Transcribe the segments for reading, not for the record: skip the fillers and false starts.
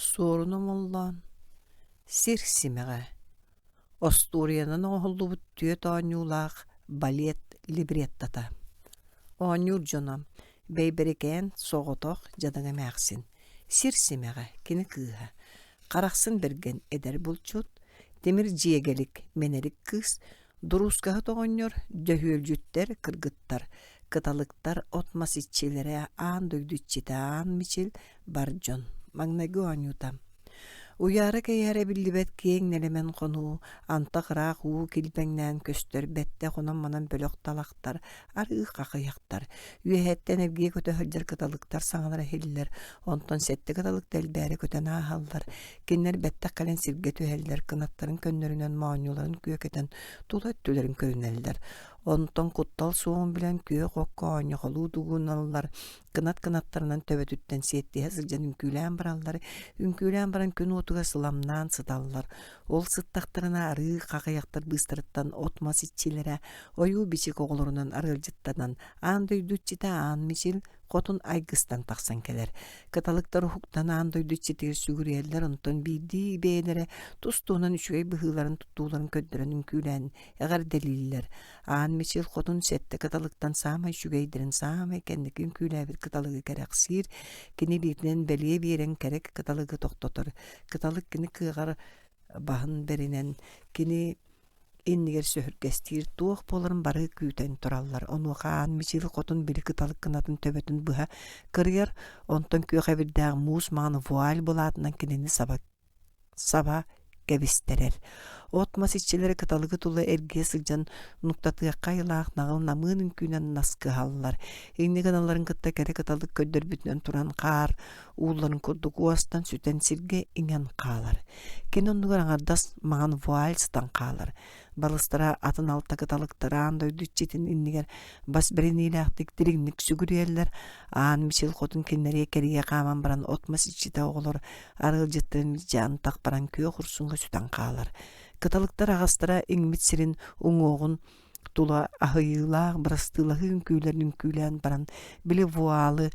Суорун Омоллоон «Сир симэҕэ» остуоруйанан оҥоһуллубут түөрт оонньуулаах балет либреттота. Оонньуур дьоно: Бэйбэрикээн соҕотох дьадаҥы эмээхсин, Сир симэҕэ кини кыыһа, Харахсын Бэргэн эдэр булчут, Тимир Дьиэгэлик мэнэрик кыыс, Дуруускаһыт оҕонньор, дьөһүөлдьүттэр, кыргыттар, кыталыктар, от-мас иччилэрэ, аан дойду иччитэ Аан Мичил, бар дьон. Маҥнайгы оонньуута. Уйаара-кэйээрэ биллибэт киэҥ нэлэмэн хонуу, антах ыраах уу килбэҥнээн көстөр бэттэх онон-манан бөлөх талахтар, арыы хахыйахтар, үөһэттэн эргийэ көтө сылдьар кыталыктар саҥалара иһиллэр, онтон сэттэ кыталык дэлбээри көтөн ааһаллар, Кинилэр бэттэх кэлэн сиргэ түһэллэр, кынаттарын көннөрүнэн моонньуларын күөкэтэн тула өттүлэрин көрүнэллэр. Онтон куттал суоҕун билэн күөх окко оонньохолуу дугуналлар, кынат кынаттарынан төбөтүттэн сиэттиһэ сылдьан үҥкүүлээн бараллар, үҥкүүлээн баран күн уотугар сыламнаан сыталлар. Ол сыттахтарына арыы хахыйахтар быыстарыттан от-мас иччилэрэ ойуу-бичик оҕолорунан арыалдьыттанан аан дойду иччитэ Аан Мичил хотун айгыстан тахсан кэлэр. Кыталыктар уһуктан аан дойду иччитигэр сүгүрүйэллэр, онтон биирдии бэйэлэрэ тус-туһунан үчүгэй быһыыларын туттууларын көрдөрөн үҥкүүлээн эҕэрдэлииллэр. Аан Мичил хотун сэттэ кыталыктан саамай үчүгэйдэрин саамай кэнники үҥкүүлээбит кыталыгы кэрэхсиир, кини илиитинэн бэлиэ биэрэн кэрэ кыталыгы тохтотор. Кыталык кини кыаҕар баһын бэринэн кини иннигэр сөһүргэстиир туох буоларын бары күүтэн тураллар. Онуоха аан Мичил хотун били кыталык кынатын төбөтүн быһа кырыйар, онтон күөх эбирдээх муус маҥан вуаль былаатынан кинини саба, саба кэбистэрэр. От-мас иччилэрэ кыталыгы тула эргийэ сылдьан нуктатыахха айылаах наҕыл намыын үҥкүүнэн наскыһаллар. Инньэ гыналларын кытта кэрэ кыталык көрдөрбүтүнэн туран хаар уулларын курдук уостан сүтэн сиргэ иҥэн хаалар. Кини оннугар аҥардас маҥан вуаль сытан хаалар. Балыстара атын алта кыталыктар аан дойду иччитин иннигэр бас бэриниилээхтик дириҥник сүгүрүйэллэр. Аан Мичил хотун кинилэри кэрийэ хааман баран от-мас иччитэ оҕолор арыалдьыттарын илдьэ антах баран күөх урсуҥҥа сүтэн хаалар. Кыталыктар аҕастара иҥмит сирин уҥуоҕун тула аһыйыылаах бырастыылаһыы үҥкүүлэрин үҥкүүлээн баран били вуалы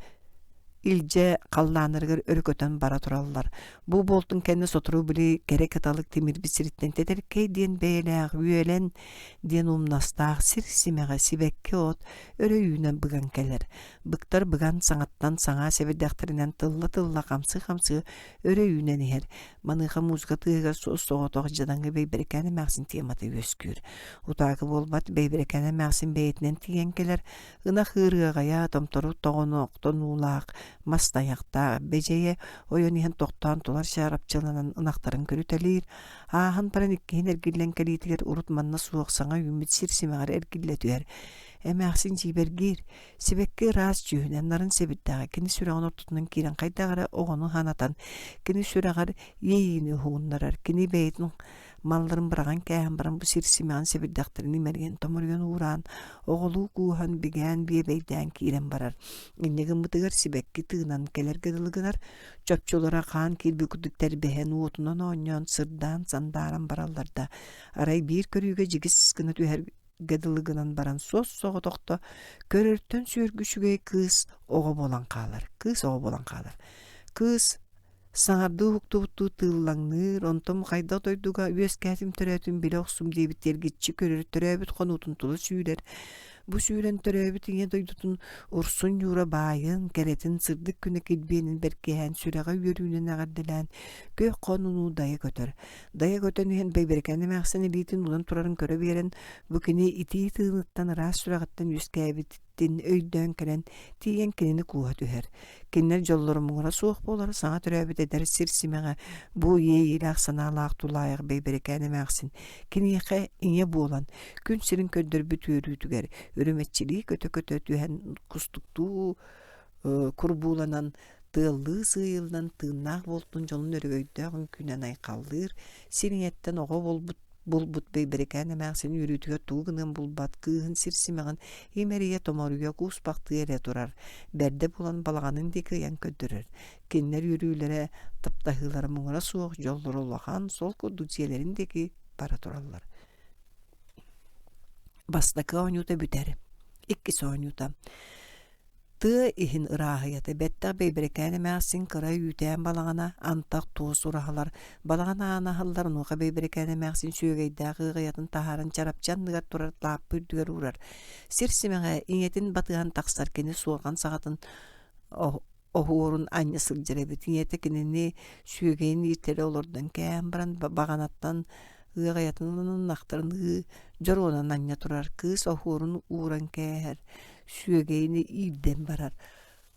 илдьэ халлааннарыгар өрө көтөн бара тураллар. Бу буолтун кэннэ сотору били кэрэ кыталык тимирбит сириттэн тэтэркэй диэн бэйэлээх үөлэн диэн умнастаах сир симэҕэ сибэкки от өрө үүнэн быган кэлэр. Быктар быган саҥаттан саҥа сэбирдэхтэринэн тылла-тылла хамсыы-хамсыы өрө үүнэн иһэр. Маныаха музыка тыаһыгар суос-соҕотох дьадаҥы Бэйбэрикээн эмээхсин темата үөскүүр. Утаакы буолбат Бэйбэрикээн эмээхсин бэйэтинэн тиийэн кэлэр, ынах ыарыаҕайа, томтору тоҕоноохтонуулаах, мас тайахтаах, бэдьэйэ ойон иһэн тохтоон тулар чарапчыланан ынахтарын көрүтэлиир, ааһан баран иккиһин эргиллэн кэлиитигэр урут манна суох саҥа үүммүт сир симэҕэр эргиллэ түһэр. Эмээхсин дьиибэргиир, Сибэкки ыраас дьүһүнэ нарын сэбирдэҕэ кини сүрэҕин ортотунан киирэн хайдах эрэ оҕону санатан, кини сүрэҕэр иэйиини уһугуннарар, кини бэйэтин малларын быраҕан кээһэн баран бу сир симэҕин сэбирдэхтэрин имэрийэн томоруйан уураан, оҕолуу кууһан, бигээн, биэбэйдээн киирэн барар. Инньэ гыммытыгар сибэкки тыынан кэлэргэ дылы гынар, чопчулара хаан киирбит курдук тэрбэһэн, уотунан оонньоон, сырдаан, сандааран бараллар да, арай биир көрүүгэ дьигис гына түһэр дылы гынан баран суос-соҕотохто көрөртөн сүөргү үчүгэй кыыс оҕо буолан хаалар, кыыс оҕо буолан хаалар. Кыыс саҥардыы уһуктубуттуу тыыллаҥныыр, онтон хайдах дойдуга үөскээтим төрөөтүм билэ охсум диэбит эргиччи көрөр төрөөбүт хонуутун тула сүүрэр. Бу сүүрэн төрөөбүт ийэ дойдутун урсун ньуура баайын, кэрэтин сырдык күнэ килбиэнин бэркиһээн сүрэҕэ үөрүүнэн эҕэрдэлээн күөх хонууну дайа көтөр. Дайа көтөн иһэн Бэйбэрикээн эмээхсин илиитин уунан турарын көрө биэрэн, бу кини итии тыыныттан ыраас сүрэҕиттэн үөскээбитин өйдөөн кэлэн, тиийэн кинини кууһа түһэр. Кинилэр дьоллоро муҥура суох буолар, саҥа төрөөбүт эдэр сир симэҕэ бу иэйиилээх санаалаах тулаайах Бэйбэрикээн эмээхсин киниэхэ ийэ буолан, күн сирин көрдөрбүт үөрүүтүгэр үрүмэччилии көтө-көтө түһэн кустуктуу курбууланан тыаллыы сыыйыллан тыыннаах буолтун дьонун өрөгөйдөөх үҥкүүнэн айхаллыыр, сир ийэттэн оҕо буолбут булбут Бэйбэрикээн эмээхсин үөрүүтүгэр тугу гыныан булбат кыыһын сир симэҕин имэрийэ томоруйа кууспахтыы эрэ турар, бэрдэ буолан балаҕанын диэки ыйан көрдөрөр. Кинилэр үөрүүлэрэ, таптаһыылара муҥура суох, дьоллоро улахан, сол курдук дьиэлэрин диэки бара тураллар. Бастакы оонньуута бүтэр. Иккис оонньуута. Тыа иһин ырааһыйата бэттэх Бэйбэрикээн эмээхсин кыра үүтээн балаҕана антах туос ураһалар, балаҕан аана аһыллар, онуоха Бэйбэрикээн эмээхсин сүөгэйдээх ыаҕайатын таһааран чарапчы анныгар турар лааппы үрдүгэр уурар. Сир симэҕэ ийэтин батыһан тахсар кини суорҕан саҕатын оһуорун анньа сылдьар эбит. Ийэтэ кинини сүөгэйин ииртэрэ олордон кээн баран баҕанаттан ыаҕайатын ылан ынахтарын ыы дьоруонан анньа турар. Кыыс оһуорун ууран кээһэр, сүөгэйин иирдэн барар.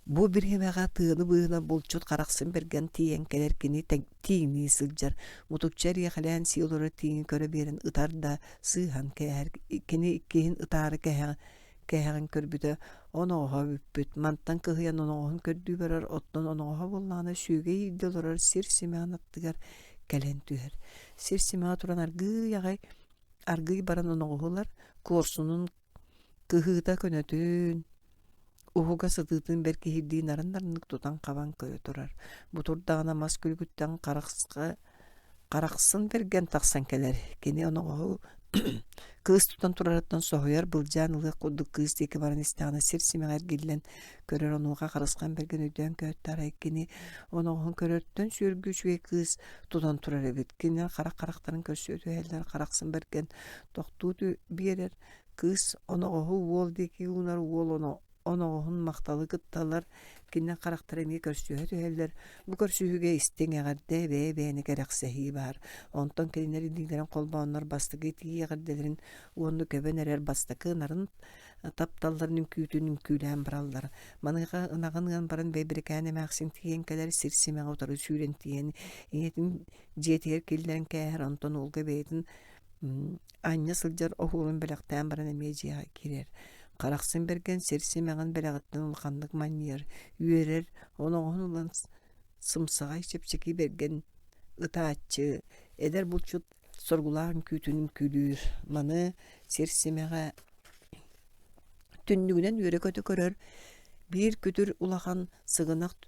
Бу бириэмэҕэ тыаны быыһынан булчут Харахсын Бэргэн тиийэн кэлэр кини тииҥнии сылдьар. Мутукча эриэхэлээн сии олорор тииҥи көрө биэрэн ытар да сыыһан кээһэр. Кини иккиһин ытаары кэһэҕин кээһэҕин көрбүтэ оноҕоһо бүппүт. Мантан кыһыйан оноҕоһун көрдүү барар, оттон оноҕоһо буоллаҕына сүөгэй иирдэ олорор сир симэҕин аттыгар кэлэн түһэр. Сир симэҕэ туран аргыый аҕай аргыый баран оноҕоһу ылар, куорсунун кыһыыта көнөтүн, уһуга сытыытын бэркиһирдии нарын-нарыннык тутан-хабан көрө турар. Бу турдаҕына мас күлүгүттэн харахска Харахсын бэргэн тахсан кэлэр, кини оноҕоһу кыыс тутан турарыттан соһуйар, былдьаан ылыах курдук кыыс диэки баран истэҕинэ сир симэҕэ эргиллэн көрөр, онуоха Харысхан Бэргэн өйдөөн көһүттэ арай кини оноҕоһун көрөртөн сүөргү үчүгэй кыыс тутан турар эбит. Кинилэр харах харахтарын көрсө түһэллэр, Харахсын Бэргэн тохтуу биэрэр, кыыс оноҕоһу уол диэки уунар, уол оноҕоһун махталы кытталлар, кинилэр харахтара эмиэ көрсүһэ түһэллэр. Бу көрсүһүүгэ истиҥ эҕэрдэ, бэйэ-бэйэни кэрэхсэһии баар. Онтон кинилэр илиилэрин холбооннор бастакы итии эҕэрдэлэрин уонна көбөн эрэр бастакы нарын тапталларын үҥкүүтүн үҥкүүлээн бараллар. Маныаха ынаҕын ыан баран Бэйбэрикээн эмээхсин тиийэн кэлэр сир симэҕэ утары сүүрэн тиийэн ийэтин дьиэтигэр киллэрэн кээһэр, онтон уолга бэйэтин Анньа сылдьар оһуорун бэлэхтээн баран эмиэ дьиэҕэ киирэр. Харахсын Бэргэн сир симэҕин бэлэҕиттэн улаханнык манньыйар, үөрэр, оноҕоһун ылан сымсаҕай чэпчэки бэргэн ытааччы, эдэр булчут соргулаах үҥкүүтүн үҥкүүлүүр. Маны сир симэҕэ түннүгүнэн үөрэ-көтө көрөр, биир күтүр улахан сыгынах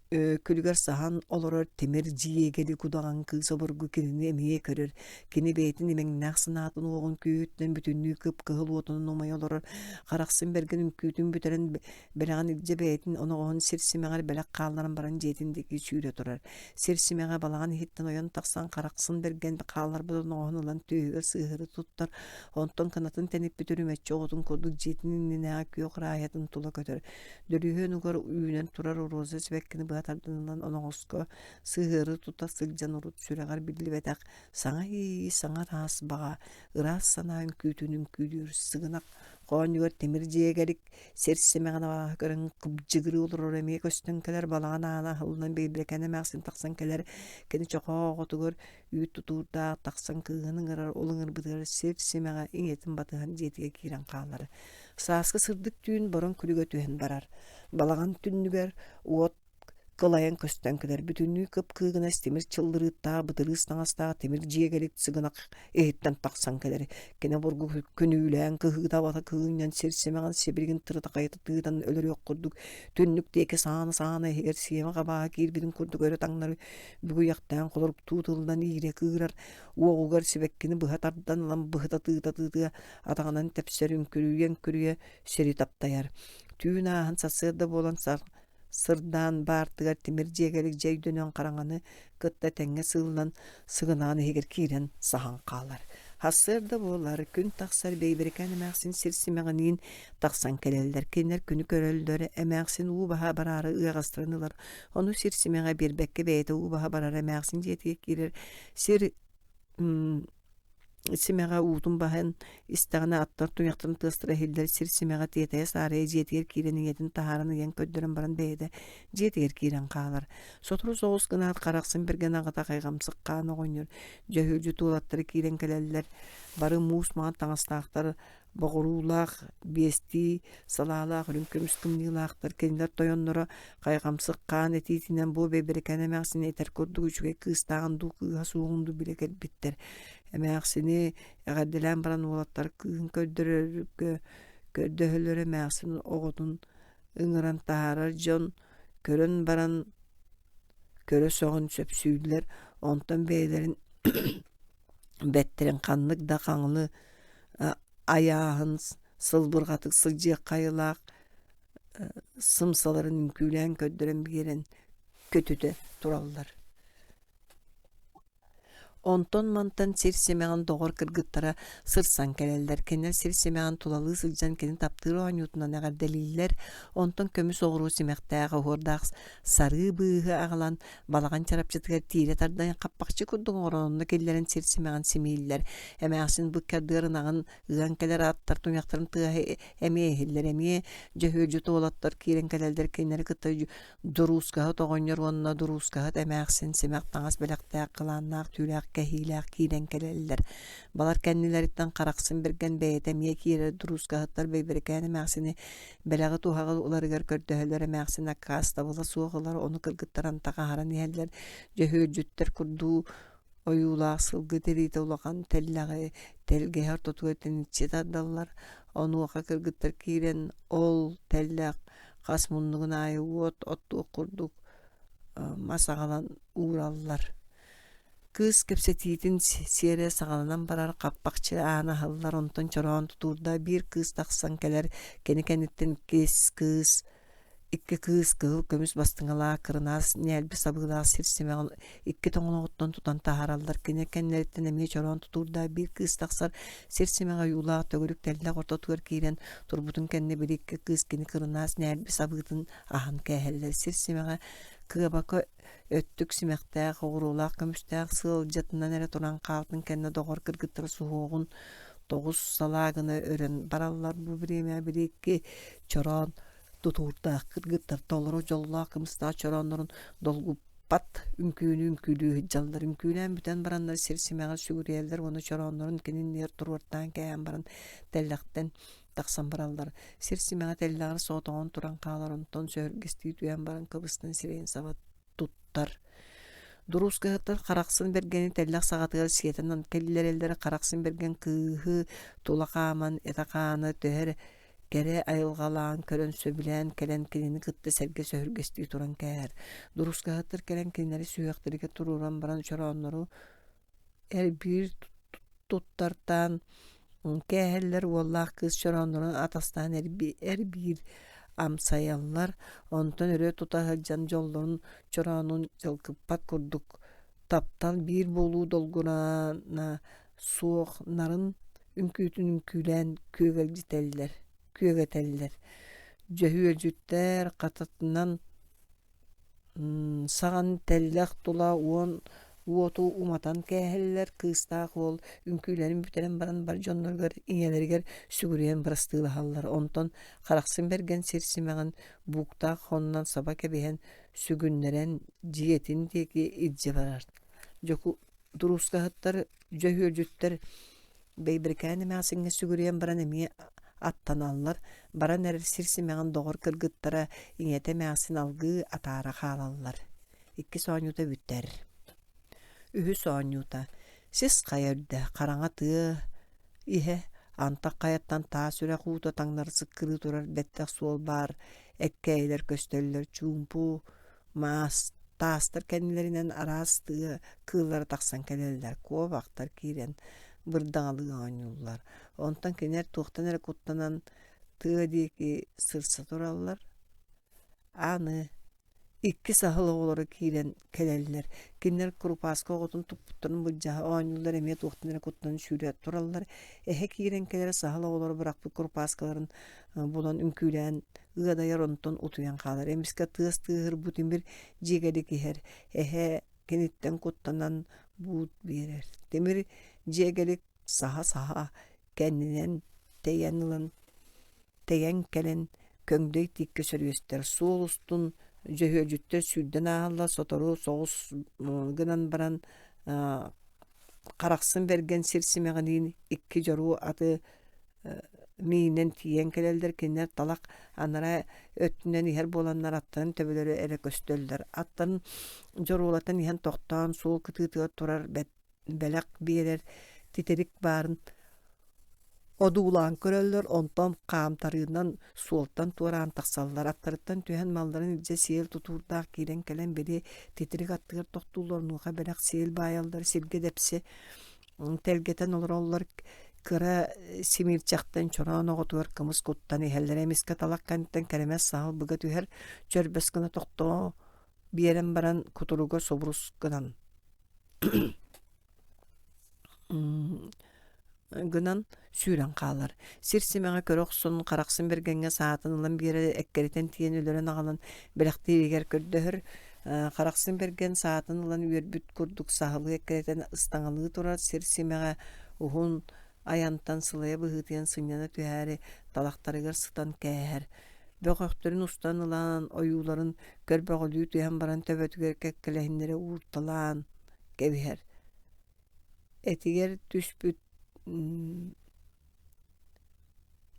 Күлүгэр саһан олорор тимир дьиэгэли кудаҕан кыыс обургу кинини эмиэ көрөр. Кини бэйэтин имэҥнээх санаатын уоҕун күүһүттэн бүтүннүү кып-кыһыл уотунан умайа олорор. Харахсын Бэргэн үҥкүүтүн бүтэрэн бэлэҕин илдьэ бэйэтин оноҕоһун сир симэҕэр бэлэх хаалларан баран дьиэтин диэки сүүрэ турар. Сир симэҕэ балаҕан иһиттэн ойон тахсан Харахсын Бэргэн хаалларбыт оноҕоһун ылан түөһүгэр сыыһыры туттар. Онтон кынатын тэниппит үрүмэччи оҕотун курдук дьиэтин иннинээҕи күөх ырааһыйатын тула көтөр. Дөлүһүөн угар үүнэн турар роза сибэккини быһа тардыныллан оноҕоско сыһыары тута сылдьан урут сүрэҕэр биллибэтэх саҥа иэйии, саҥа ыраас баҕа, ыраас санаа үҥкүүтүн үҥкүүлүүр сыгынах хоонньугар тимир дьиэгэлик сир симэҕин абааһы көрөн кыбдьыгырыы олороро эмиэ көстөн кэлэр балаҕан аана аһыллан Бэйбэрикээн эмээхсин тахсан кэлэр кини чохоо оҕотугар үүт тутуурдаах тахсан кыыһын ыҥырар ол ыҥырбытыгар сир симэҕэ ийэтин батыһан дьиэтигэр киирэн хаалар Сааскы сырдык түүн бороҥ күлүгэ түһэн барар. Балаҕан түннүгэр уот кылайан көстөн кэлэр. Бүтүннүү кып-кыыгынас тимир чыллырыыттаах, бытырыыс таҥастаах тимир дьиэгэлик сыгынах иһиттэн тахсан кэлэр. Кини обургу күнүүлээн, кыһыыта-абата кыынньан сир симэҕин сибилигин тырытахайыта тыытан өлөрүөх курдук түннүк диэки саана-саана иһигэр сиэмэх абааһы киирбитин курдук өрө таҥнары бүгүйэхтээн холоруктуу тылынан иирэ кыырар, уоҕугар сибэккини быһа тардан ылан быһыта тыыта-тыытыа атаҕынан тэпсэр үҥкүрүйэ-үҥкүрүйэ сири таптайар. Түүн ааһан сарсыарда буолан сырдаан баартыгар тимир дьиэгэлик дьэ өйдөнөн хараҥаны кытта тэҥҥэ сыыллан сыгынаан иһигэр киирэн саһан хаалар. Сарсыарда буолар, күн тахсар Бэйбэрикээн эмээхсин сир симэҕиниин тахсан кэлэллэр. Кинилэр күнү көрөллөр, эмээхсин уу баһа бараары ыаҕастарын ылар. Ону сир симэҕэ биэрбэккэ бэйэтэ уу баһа барар эмээхсин дьиэтигэр киирэр. Сир симэҕэ уутун баһан истэҕинэ аттар туйахтарын тыастара иһиллэр сир симэҕэ тиэтэйэ-саарайа дьиэтигэр киирэн ийэтин таһааран ыйан көрдөрөн баран бэйэтэ дьиэтигэр киирэн хаалар. Сотору соҕус гынаат Харахсын Бэргэн аҕата хайҕамсык хаан оҕонньор дьөһүөлдьүт уолаттара киирэн кэлэллэр. Бары муус маҥан таҥастаахтар боҕуруулаах, биэстии салаалаах үрүҥ көмүс кымньыылаахтар кинилэр тойонноро хайҕамсык хаан этиитинэн бу Бэйбэрикээн эмээхсини этэр курдук үчүгэй кыыстааҕын дуу, кыыһа суоҕун дуу билэ кэлбиттэр. Эмээхсини эҕэрдэлээн баран уолаттар кыыһын көрдөрөргө көрдөһөллөр эмээхсин оҕотун ыҥыран таһаарар дьон көрөн баран көрө сөҕөн сөпсүүллэр, онтон бэйэлэрин бэттэрин ханнык да хаҥылы айааһын сылбырҕатык сылдьыахха айылаах. сымсаларын үҥкүүлээн көрдөрөн биэрэн көтүтэ тураллар. Онтон-мантан сир симэҕин доҕор кыргыттара сырсан кэлэллэр, кинилэр сир симэҕин тулалыы сылдьан кини таптыыр оонньуутунан эҕэрдэлииллэр, онтон көмүс оҕуруо симэхтээх оһуордаах сарыы быыһы аҕалан балаҕан чарапчытыгар тиирэ тардан хаппахчы курдук оҥорон онно киллэрэн сир симэҕин симииллэр. Эмээхсин бу ыккардыгар ынаҕын ыан кэлэр аттар туйахтарын тыаһа эмиэ иһиллэр, эмиэ дьөһүөлдьүт уолаттар киирэн кэлэллэр, кинилэри кытта Дуруускаһыт оҕонньор уонна дуруускаһыт эмээхсин симэх таҥас бэлэхтээх кылааннаах түүлээх кэһиилээх киирэн кэлэллэр. Балар кэннилэриттэн Харахсын Бэргэн бэйэтэ эмиэ киирэр дуруускаһыттар Бэйбэрикээн эмээхсини бэлэҕи-туһаҕы ыларыгар көрдөһөллөр эмээхсин аккаастабыла суох ылар, ону кыргыттар антах аһаран иһэллэр, дьөһүөлдьүттэр курдуу ойуулаах сылгы тириитэ улахан тэллэҕи тэлгэһэ ортотугар тэниччи тардаллар, онуоха кыргыттар киирэн ол тэллэх хас муннугун аайы уот оттуох курдук мас аҕалан уураллар. Кыыс кэпсэтиитин сиэрэ саҕаланан барар, хаппахчы аана аһыллар, онтон чороон тутуурдаах биир кыыс тахсан кэлэр, кини кэнниттэн иккис кыыс Икки кыыс кыһыл көмүс бастыҥалаах кырынаас ньээлби сабыылаах сир симэҕин икки тоҥоноҕуттан тутан таһаараллар. Кини кэннилэриттэн эмиэ чороон тутуурдаах биир кыыс тахсар, сир симэҕэ ойуулаах төгүрүк тэллэх ортотугар киирэн турбутун кэннэ били икки кыыс кини кырынаас ньээлби сабыытын аһан кээһэллэр. Сир симэҕэ кыабака өттүк симэхтээх, оҕуруолаах көмүстээх сыалдьатынан эрэ туран хаалтын кэннэ доҕор кыргыттара суһуоҕун тоҕус салаа гына өрөн бараллар. Бу бириэмэ били икки чороон тутуурдаах кыргыттар толору дьоллоох кымыстаах чорооннорун долгуппат үҥкүүнү үҥкүүлүү сылдьаллар. Үҥкүүлээн бүтэн бараннар сир симэҕэр сүгүрүйэллэр уонна чорооннорун кини иннигэр туруортаан кээһэн баран тэллэхтэн тахсан бараллар. Сир симэҕэ тэллэҕэр соҕотоҕун туран хаалар, онтон сөһүргэстии түһэн баран кыбыстан сирэйин саба туттар. Дуруускаһыттар Харахсын Бэргэни тэллэх саҕатыгар сиэтэн кэллэрэллэр. Харахсын Бэргэн кыыһы тула хааман, этэ-хаана төһө эрэ кэрэ айылҕалаан көрөн сөбүлээн кэлэн кинини кытта сэргэ сөһүргэстии туран кээһэр. Дуруускаһыттар кэлэн кинилэри сүһүөхтэригэр туруоран баран чорооннору эр-биир туттартаан кээһэллэр, уоллаах кыыс чорооннорун атастаан эр-биир амсайаллар, онтон өрө тута сылдьан дьоллорун чороонун дьалкыппат курдук таптал биир буолуу долгуна суох нарын үҥкүүтүн үҥкүүлээн күөгэлдьитэллэр, күөгэтэллэр. Дьөһүөлдьүттэр хататынан саҕан тэллэх тула уон уоту уматан кээһэллэр, кыыстаах уол үҥкүүлэрин бүтэрэн баран бар дьонноругар, ийэлэригэр сүгүрүйэн бырастыылаһаллар. Онтон Харахсын Бэргэн сир симэҕин бууктаах хонунан саба кэбиһэн сүгүннэрэн дьиэтин диэки илдьэ барар. Дьоку дуруускаһыттар, дьөһүөлдьүттэр Бэйбэрикээн эмээхсиҥҥэ сүгүрүйэн баран эмиэ аттаналлар, баран эрэр сир симэҕин доҕор кыргыттара ийэтэ эмээхсин алгыы атаара хаалаллар. Иккис оонньуута бүтэр. Үһүс оонньуута сис хайа үрдэ, хараҥа тыа иһэ, антах хайаттан таас үрэх уута таҥнары сыккырыы турар бэттэх суол баар, эккээйилэр көстөллөр, чуумпу, маас таастар кэннилэринэн араас тыа кыыллара тахсан кэлэллэр, куобахтар киирэн бырдаҥалыы оонньууллар. Онтон кинилэр туохтан эрэ куттанан тыа диэки сырса тураллар. Аны икки саһыл оҕолоро киирэн кэлэллэр. Кинилэр курупааска оҕотун туппуттарын былдьаһа оонньууллар, эмиэ туохтан эрэ куттанан сүүрэ тураллар. Эһэ киирэн кэлэр саһыл оҕолоро бырахпыт курупааскаларын булан үҥкүүлээн ыадайар онтон утуйан хаалар. Эмискэ тыас тыаһырбыт тимир дьиэгэлик иһэр. Эһэ киниттэн куттанан буут биэрэр. Тимир дьиэгэлик саһа-саһа кэннинэн тэйэн ылан тэйэн кэлэн көҥдөй тииккэ сөрүөстэр. Суол устун дьөһүөлдьүттэр сүүрдэн ааһаллар, сотору соҕус гынан баран Харахсын Бэргэн сир симэҕиниин икки дьоруо аты миинэн тиийэн кэлэллэр, кинилэр талах анараа өттүнэн иһэр буоланнар аттарын төбөлөрө эрэ көстөллөр. Аттарын дьоруолатан иһэн тохтоон суол кытыытыгар турар бэлэх биэрэр титирик баарын одуулаан көрөллөр, онтон хаамтарыынан суолтан туораан тахсаллар. Аттарыттан түһэн малларын илдьэ сиэл тутуурдаах киирэн кэлэн били титирик аттыгар тохтууллар, онуоха бэлэх сиэл баайаллар, сиргэ дэпси тэлгэтэн олороллор. Кыра симиирчэхтэн чороон оҕотугар кымыс куттан иһэллэрэ эмискэ талах кэнниттэн кэрэмэс саһыл быга түһэр, чөрбөс гына тохтоо биэрэн баран кутуруга субурус гынан гынан сүүрэн хаалар. Сир симэҕэ көрө охсон, Харахсын Бэргэҥҥэ саатын ылан биэрэр, эккирэтэн тиийэн өлөрөн аҕалан бэлэхтииригэр көрдөһөр. Харахсын Бэргэн саатын ылан үөрбүт курдук саһылыы эккирэтэн ыстаҥалыы турар сир симэҕэ уһун айантан сылайа быһыытыйан сынньана түһээри талахтарыгар сытан кээһэр. Бөҕөхтөрүн устан ылан, ойууларын көрбөҕөлүү түһэн баран төбөтүгэр кэккэлэһиннэрэ уурталаан кэбиһэр. Этигэр түспүт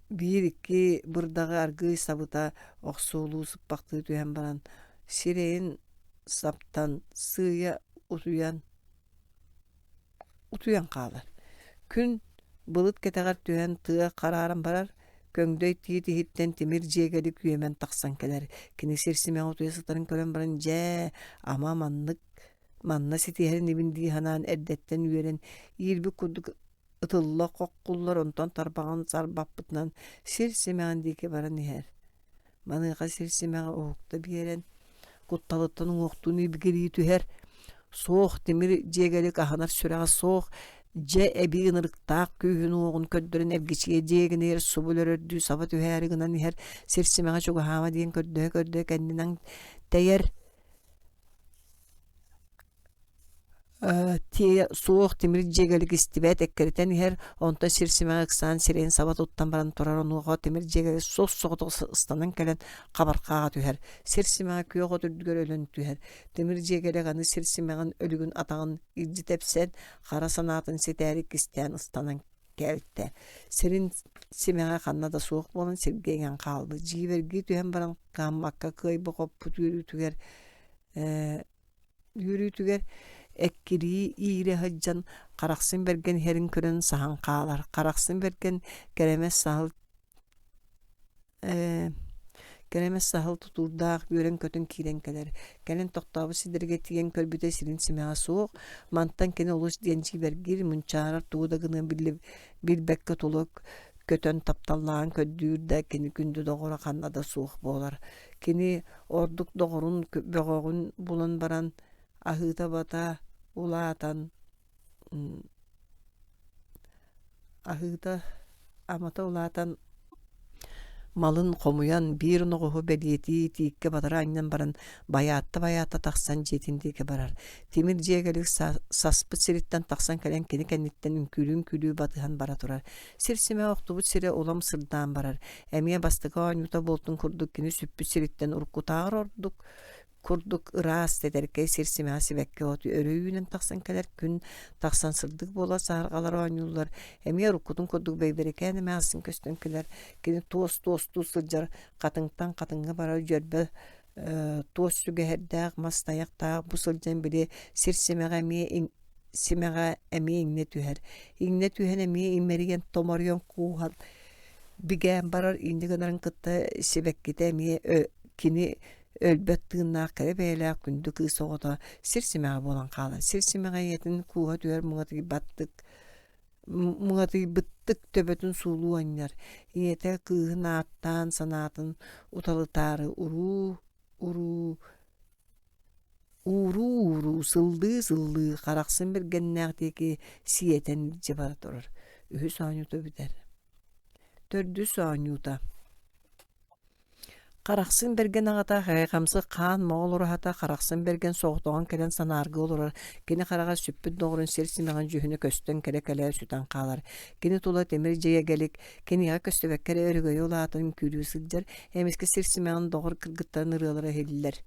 биир-икки бырдаҕы аргыый сабыта охсуолуу сыппахтыы түһэн баран, сирэйин саптан сыыйа утуйан утуйан хаалар. Күн былыт кэтэҕэр түһэн тыа харааран барар, көҥдөй тиит иһиттэн тимир дьиэгэли күөмэн тахсан кэлэр. Кини сир симэҕэ утуйа сытарын көрөн баран, дьээ, ама маннык манна ситиһэр инибин дии санаан эрдэттэн үөрэн, иирбит курдук ытылла хоххуллар, онтон тарбаҕын сарбаппытынан сир симэҕин диэки баран иһэр. Маныаха сир симэҕэ уһукта биэрэн, кутталыттан уҥуохтуун ибигирии түһэр, суох тимир дьиэгэлик аһынар сүрэҕэ суох, дьэ эбии ынырыктаах күүһүн-уоҕун көрдөрөн эргичийэ дьиэгинигэр субу өлөрөрдүү саба түһээри гынан иһэр сир симэҕэ чугаһаама диэн көрдөһө-көрдөһө кэннинэн тэйэр Тиэйэ суох тимир дьиэгэлик истибэт, эккирэтэн иһэр, онтон сир симэҕэ ыксаан сирэйин саба туттан баран турар онуоха тимир дьиэгэлик суос-соҕотох ыстанан кэлэн хабархааҕа түһэр. Сир симэҕэ күөх от үрдүгэр өлөн түһэр. Тимир дьиэгэлик аны сир симэҕин өлүгүн атаҕын илдьи тэпсэн, хара санаатын ситээри кистээн ыстанан кэлтэ. Сирин симэҕэ ханна да суох буолан сиргэ иҥэн хаалбыт. Дьиибэргии түһэн баран кыһаммакка кыайба-хоппут үөрүүтүгэр Үөрүүтүгэр эккирии иирэ сылдьан Харахсын Бэргэн иһэрин көрөн саһан хаалар. Харахсын Бэргэн кэрэмэс саһыл кэрэмэс саһыл тутуурдаах үөрэн-көтөн киирэн кэлэр. Кэлин тохтообут сирдэригэр тиийэн көрбүтэ сирин симэҕэ суох. Мантан кини олус диэн дьиибэргиир, мунчаарар тугу да гыныан билбэккэ тула көтөн тапталлааҕын көрдүүр да кини күндү доҕоро ханна да суох буолар. Кини ордук доҕорун бөҕөҕүн булан баран аһыыта-абата улаатан аһыыта амата улаатан малын хомуйан биир оноҕоһу бэлиэтии тииккэ батары анньан баран байаатта-байаатта тахсан дьиэтин диэки барар. Тимир дьиэгэлик саспыт сириттэн тахсан кэлэн кини кэнниттэн үҥкүүлүү-үҥкүүлүү батыһан бара турар. Сир симэ охтубут сирэ улам сырдаан барар. Эмиэ бастакы оонньуута буолтун курдук кини сүппүт сириттэн уруккутааҕар ордук курдук ыраас, тэтэркэй сир симэҕэ сибэкки от өрө үүнэн тахсан кэлэр күн тахсан сырдык буолар саһарҕалар оонньууллар. Эмиэ уруккутун курдук бэйбэрикээн эмээхсин көстөн кэлэр. Кини туос-туостуу сылдьар хатыҥтан хатыҥҥа барар дьөрбө туос сүгэһэрдээх мас тайахтаах бу сылдьан били сир симэҕэ эмиэ симэҕэ эмиэ иҥнэ түһэр. Иҥнэ түһэн эмиэ имэрийэн, томоруйан кууһан бигээн барар инньэ гынарын кытта сибэккитэ эмиэ кини өлбөт тыыннаах кэрэ бэйэлээх күндү кыыс оҕото сир симэҕэ буолан хаалар. Сир симэҕэ ийэтин кууһа түһэр муҥатыйбаттык муҥатыйбыттык төбөтүн суулуу анньар. Ийэтэ кыыһын ааттаан санаатын уталытаары уруу уруу Ууруу-ууруу, сыллыы-сыллыы Харахсын Бэргэннээх диэки сиэтэн илдьэ бара турар. Үһүс оонньуута бүтэр. Төрдүс оонньуута. Харахсын Бэргэн аҕата хайҕамсык хаан моҕол ураһата Харахсын Бэргэн соҕотоҕун кэлэн санааргыы олорор. Кини хараҕар сүппүт доҕорун сир симэҕин дьүһүнэ көстөн кэлэ-кэлэ сүтэн хаалар. Кини тула тимир дьиэгэлик, киниэхэ көстүбэккэ эрэ өрөгөйө улаатан үҥкүүлүү сылдьар, эмискэ сир симэҕин доҕор кыргыттарын ырыалара иһиллэр.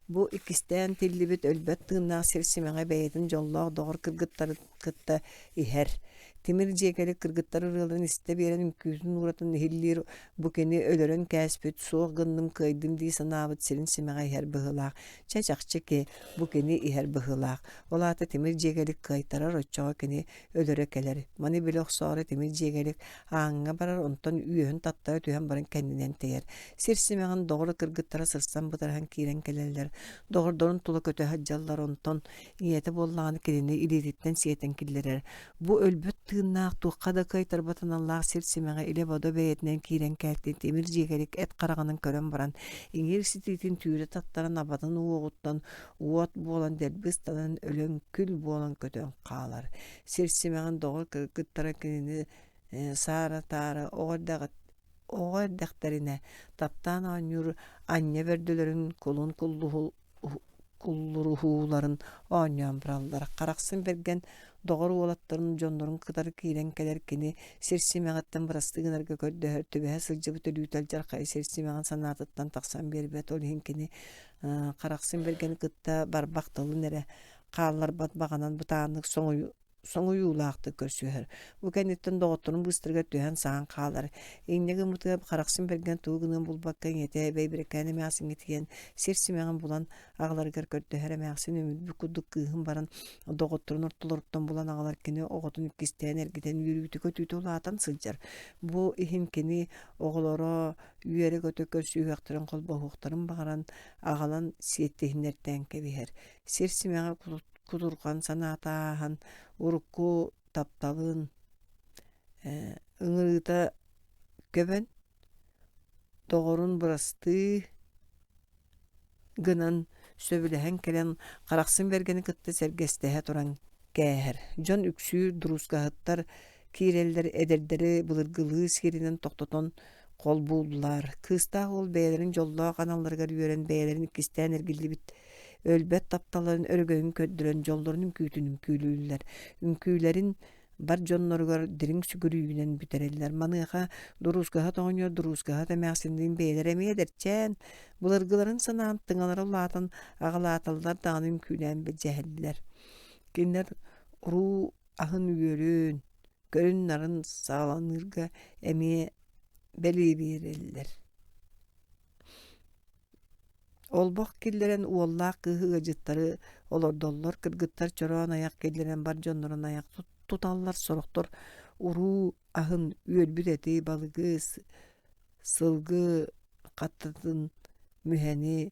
Бу иккистээн тиллибит өлбөт тыыннаах сир симэҕэ бэйэтин дьоллоох доҕор кыргыттарын кытта иһэр. Тимир дьиэкэлик кыргыттар ырыаларын истэ биэрэн үҥкүүтүн ууратын иһиллиир бу кини өлөрөн кээспит, суох гынным, кыайдым дии санаабыт сирин симэҕэ иһэр быһыылаах. Чэ, чахчы ки, бу кини иһэр быһыылаах. Ол аата Тимир дьиэкэлик кыайтарар, оччоҕо кини өлөрө кэлэр. Маны билэ охсоору Тимир дьиэгэлик ааҥҥа барар, онтон үөһүн таттара түһэн баран кэннинэн тэйэр. Сир симэҕин доҕор кыргыттара сырсан бытарыһан киирэн кэлэллэр. Доҕордорун тула көтө сылдьаллар, онтон ийэтэ буоллаҕына кинини илиититтэн сиэтэн киллэрэр. Бу өлбөт тыын тыыннаах, туохха да кыайтарбат аналлаах сир симэҕэ илэ-бодо бэйэтинэн киирэн кээлтин тимир дьиэгэрик эт хараҕынан көрөн баран, иҥиир ситиитин түүрэ таттаран абатын уоҕуттан уот буолан дэлби ыстанан өлөн күл буолан көтөн хаалар. Сир симэҕин доҕор кыргыттара кинини саара-таара оҕо оҕо эрдэхтэринэ таптаан оонньуур анньа бөрдөлөрүн кулун куллуруһууларын оонньоон бараллар. Харахсын Бэргэн доҕор уолаттарын дьоннорун кытары киирэн кэлэр кини сир симэҕиттэн бырастыы гынарга көрдөһөр, түбэһэ сылдьыбыт өлүүтэ алдьархайы сир симэҕин санаатыттан тахсан биэрбэт. Ол иһин кини Харахсын Бэргэни кытта барбах тылын эрэ хаалларбат баҕанан бытааннык соҥуйу соҥуйуулаахтык көрсүһэр. Бу кэнниттэн доҕотторун быыстарыгар түһэн саһан хаалар. Инньэ гыммытыгар Харахсын Бэргэн тугу гыныан булбакка ийэтэ Бэйбирэкээн эмээхсиҥҥэ тиийэн сир симэҕин булан аҕаларыгар көрдөһөр эмээхсин өмүрбүт курдук кыыһын баран доҕотторун ортолоруттан булан аҕалар кини оҕотун иккистээн эргитэн үөрүүтэ-көтүүтэ улаатан сылдьар. Бу иһин кини оҕолоро үөрэ-көтө көрсүһүөхтэрин холбоһуохтарын баҕаран аҕалан сиэттиһиннэртээн кэбиһэр. Сир симэҕэ кутурҕан санаата ааһан, урукку тапталын ыҥырыыта көбөн, доҕорун бырастыы гынан сөбүлэһэн кэлэн Харахсын Бэргэни кытта сэргэстэһэ туран кээһэр. Дьон үксүүр дуруускаһыттар киирэллэр, эдэрдэри былыргылыы сиэринэн тохтотон холбууллар. Кыыстаах уол бэйэлэрин дьоллоох аналларыгар үөрэн бэйэлэрин иккистээн эргиллибит өлбөт тапталларын өрөгөйүн көрдөрөн дьоллорун үҥкүүтүн үҥкүүлүүллэр. Үҥкүүлэрин бар дьонноругар дириҥ сүгүрүйүүнэн бүтэрэллэр. Маныаха дуруускаһыт оҕонньор дуруускаһыт эмээхсинниин бэйэлэрэ эмиэ эдэрчээн, былыргыларын санаан тыҥалара улаатан аҕалааталлар даҕаны үҥкүүлээн билдьэһэллэр. Кинилэр уруу аһын үөрүн, көрүн-нарын саҕаланыырга эмиэ бэлиэ биэрэллэр. Олбох киллэрэн уоллаах кыыһы ыалдьыттары олордоллор, кыргыттар чороон айах киллэрэн бар дьоннорун айах туталлар, сорохтор уруу аһын үөлбүт эти, балыгы, сылгы хаттатын, мүһэни,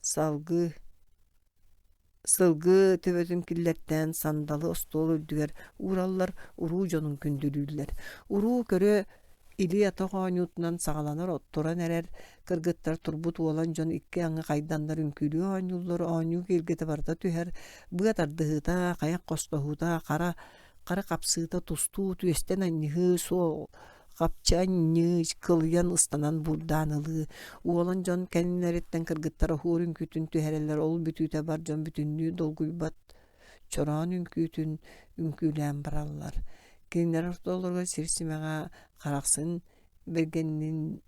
салгы Сылгы төбөтүн киллэртээн сандалы остуол үрдүгэр уураллар, уруу дьонун күндүлүүллэр. Уруу көрө илии-атах оонньуутунан саҕаланар туран эрэр кыргыттар турбут уолан дьон икки аҥы хайданнар үҥкүүлүү оонньууллар, оонньуу киэргэтэ барыта түһэр, быа тардыһыыта, хайах хостоһуута, хара хара хапсыыта, тустуу, түөстэн анньыһыы, суол хапчы анньыы, кылыйан ыстанан буурдаан ылыы. Уолан дьон кэннилэриттэн кыргыттар оһуор үҥкүүтүн түһэрэллэр, ол бүтүүтэ бар дьон бүтүннүү долгуйбат чороон үҥкүүтүн үҥкүүлээн бараллар. Кинилэр ортолоругар сир симэҕэ Харахсын Бэргэннин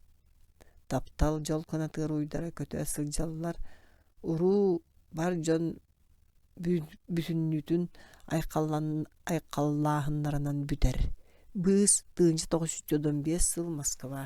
таптал дьол кынатыгар уйдара көтө сылдьаллар. Уруу бар дьон бүтүннүүтүн айхаллааһыннарынан бүтэр. Быыс 1995 сыл Москва.